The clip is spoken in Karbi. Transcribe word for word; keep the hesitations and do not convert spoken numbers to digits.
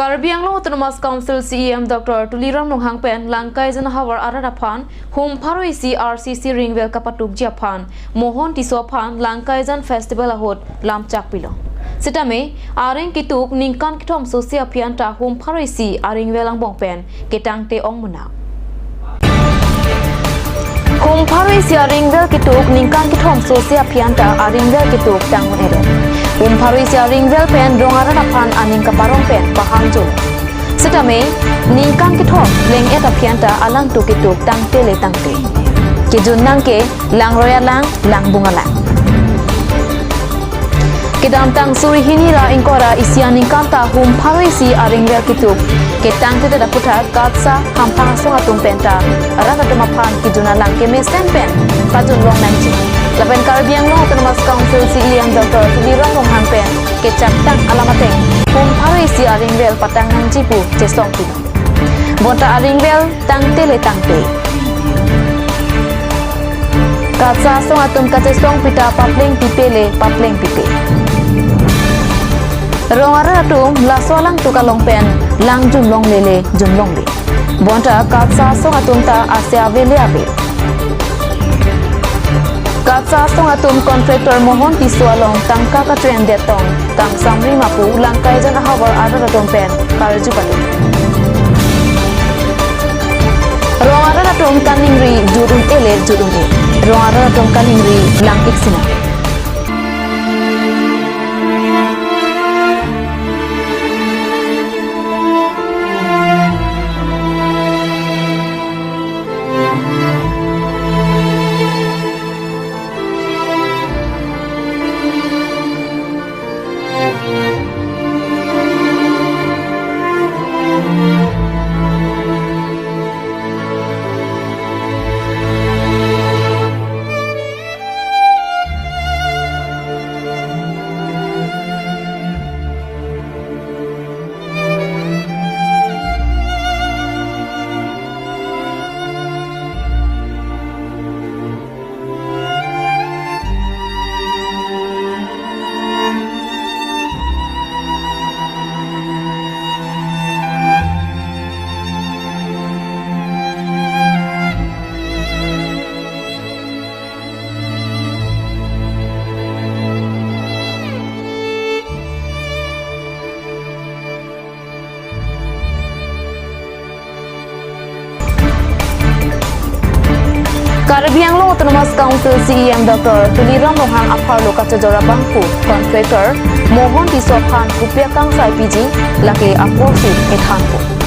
Karbi Anglong Autonomous Council C E M Doctor Tuliram Ronghang pen Langkaijan ahavar arat aphan hum pharo isi R C C aringvel kapatukji aphan Mohon Tisso aphan Langkaijan Festival ahut lamchak pilo. Sitame areng ketuk ningkan kethom sose aphi anta hum pharo isi aringvel angbong pen ketangte ong munak. Hum pharo isi aringvel ketuk ningkan kethom sose aphi anta aringvel ketuk tang un-elo. Hum pharo isi aringvel pen rong arat aphan aning kaparong pen pahangjo. Sitame ningkan kethom leng-et aphi anta alangtum ketuk tangte le tangte. Kejun nangke langroi alang, langbung alang. Kedamtang suri hini ra ingkoi ra isi aningkan ta hum pharo isi aringvel ketuk ketangtedet aputhak KATSA hamphang asong atum penta rat atum aphan kejun alang kemesen pen pajun long nangji. Lapen Karbi Anglong Autonomous Council C E M Doctor Tuliram Ronghang pen kechaktang alam ateng hum pharo isi aringvel patang nangji pu chesong pilo. Bonta aringvel tangte le tangte. KATSA asong atum kachesong pita papleng pipe le papleng pipe. Rong arat atum laso alangtum along pen lang jun longle le jun longle. Bonta KATSA asong atum ta ase ave le ave. KATSA asong atum contractor Mohon Tisso along tangka kachoen det tong kangsamri ma pu Langkaijan ahavar arat atum pen karju pado. Rong arat atum kaningri jut un-e le jut un-e. Rong arat atum kaningri lang-ik sinang. Karbi Anglong Autonomous Council C E M Doctor Tuliram Ronghang apharlo kachojor abangphu contractor Mohon Tisso aphan kopi akangsaipiji lake apor si ethanpo.